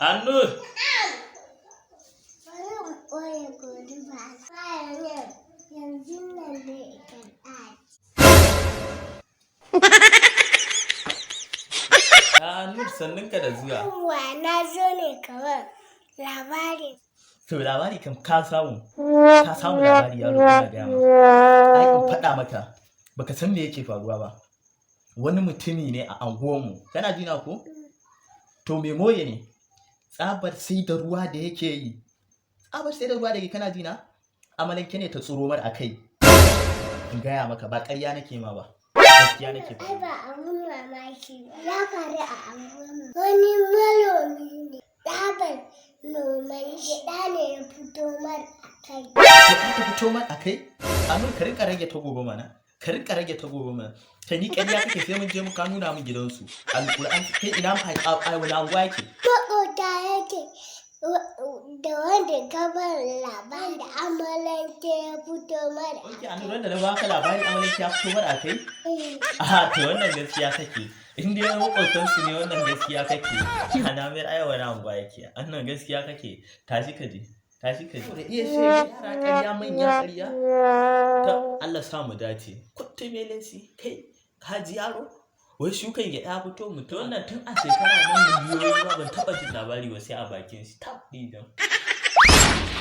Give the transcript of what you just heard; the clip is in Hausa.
Annur! Bari in ɓoye goruba. Bayan yanzu nan zai karɓa. Annur, sannunka da zuwa. Yawwa, na zo ne kawai labari. To, labari kam ka samu. Ka samu labari, yaro, ina gaya ma. Ai in faɗa maka, baka san me yake faruwa ba. Wani mutumi ne a anguwanmu. Kana ji na ko? To, me moye ne? Tsabar sai da ruwa da yake yi. Tsabar sai da ruwa da yake, kana ji na? Amalanke ne ta tsiro mar a kai. In gaya maka, ba ƙarya nake ma ba. Gaskiya nake Ai faɗa. ba abun mamaki ba. Ya faru a anguwanmu. Wani manomi ne. Tsabar noman gyaɗa ne ya fito mar a kai. Gyaɗa ta fito mar a kai? Annur, ka rinƙa rage ta gobe mana. Ka rinƙa rage ta gobe mana. Kai, ni ƙarya kake, sai mun je mu ka nuna min gidansu. Alƙur'an, kai, ina a wani anguwa yake? Maƙota yake da wanda ka ban labari da amalanke ya fito mar a Ok, Annur, wanda na baka labari amalanke ya fito mar a kai? kai. A to, wannan gaskiya kake. In dai maƙotansu ne, wannan gaskiya kake. Ana mayar ai wani anguwa yake. Wannan gaskiya kake. Tashi ka je. Tashi ka je. Da iya shege, yara ƙarya, manya ƙarya. Ta Allah sa mu dace. Kutte melensi kai, ka ji yaro? Wai shukan gyaɗa ya fito mutum wannan tun a shekara nan miliyoyi ma ban taɓa jin labari ba sai a bakin shi. Tab ɗijan.